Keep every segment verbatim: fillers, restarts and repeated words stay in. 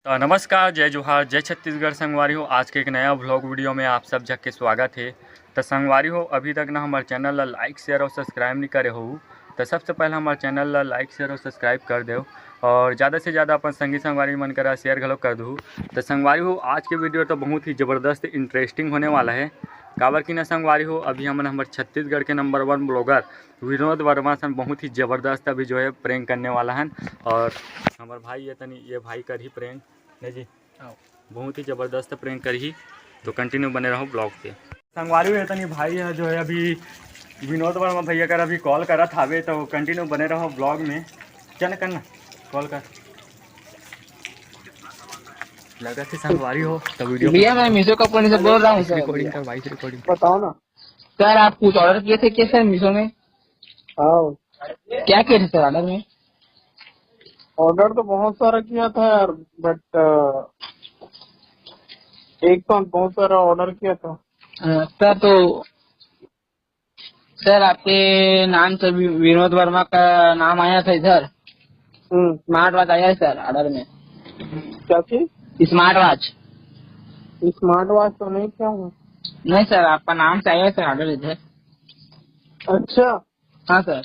तो नमस्कार, जय जोहार, जय छत्तीसगढ़ संगवारी हो। आज के एक नया vlog video में आप सब झक के स्वागत हे। तो संगवारी हो, अभी तक ना हमर channel ला like, share और subscribe नहीं करे हो, तो सबसे पहले हमर channel ला like, share और subscribe कर देव और ज़्यादा से ज़्यादा अपन संगी संगवारी मन करा share घलो कर दू। तो संगवारी हो, आज के video तो बहुत ही ज़बरदस्त interesting होने वाला है। काबर कि ना संगवारी हो, अभी हमन हमर छत्तीसगढ़ के number one blogger विनोद वर्मा सन बहुत ही ज़बरदस्त अभी जो है prank करने वाला हन। और हमर भाई ये तनी, ये भाई करही prank, नहीं जी? हाँ। बहुत ही ज़बरदस्त prank करही, तो continue बने रहो vlog पे। संगवारी हो, ये तनी भाई है जो है अभी विनोद वर्मा भैया कर अभी call करत हावे, तो continue बने रहो vlog में। चल करना, call कर। लगत हे संगवारी हो, तो video भैया, मैं मीशो कंपनी से बोल रहा हूँ सर। Recording कर, voice recording। बताओ ना। सर, आप कुछ order किए थे क्या सर मीशो में? हाँ। क्या किए थे सर order में? Order तो बहुत सारा किया था यार, but, अ, एक साथ बहुत सारा order किया था। अ, सर, तो सर, आपके नाम से वि-, विनोद वर्मा का नाम आया था इधर। हम्म। Smart watch आया है सर order में। क्या चीज? Smart watch। Smart watch तो नहीं किया हूँ। नहीं सर, आपका नाम से आया है सर order इधर। अच्छा। हाँ सर।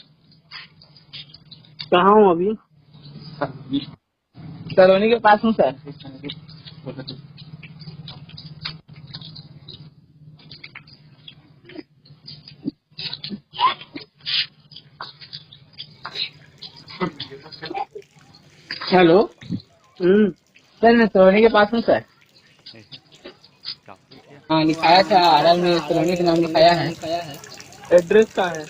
कहाँ हो अभी? सलोनी के पास हूँ सर। हेलो। हम्म। सर, मैं सलोनी के पास हूँ सर। हाँ, लिखाया था order में, सलोनी के नाम लिखाया है। Address कहाँ है?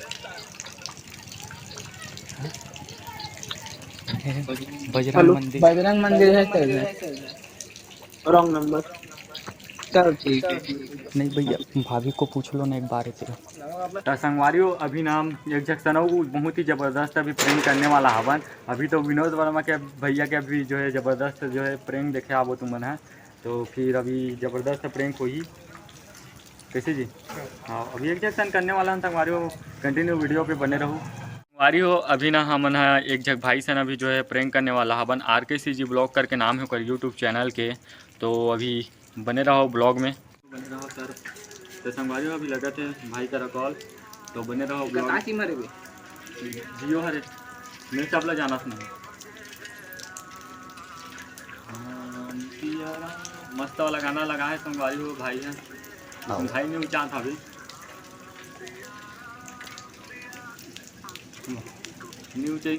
बजरंग हेलो। मंदिर। बजरंग मंदिर है सर। Wrong number। चलो, ठीक है। नहीं भैया, भाभी को पूछ लो ना एक बार इसे। तो संगवारी हो, अभी ना हम एक झक सनऊ बहुत ही जबरदस्त अभी prank करने वाला हवन। अभी तो विनोद वर्मा के भैया के अभी जो है जबरदस्त जो है prank देखे आबो तुमन ह, तो फिर अभी जबरदस्त prank होही। कैसे जी? हाँ, अभी एक झक सन करने वाला हन संगवारी हो, continue video पे बने रहो। संगवारी हो, अभी ना हमन ह एक झक भाई सन अभी जो है prank करने वाला हवन। आर के सी जी vlog करके नाम है ओकर YouTube channel के, तो अभी बने रहो vlog में। बने रहो सर। तो संगवारी हो, अभी लगत हे भाई करा call, तो बने रहो vlog। का SIM हरे बे? Jio हरे। मैं सबला जानत नहीं। हाँ, पिया राम। मस्त वाला गाना लगा है संगवारी हो, भाई है। हाँ। भाई नहीं उचात अभी। नहीं उचे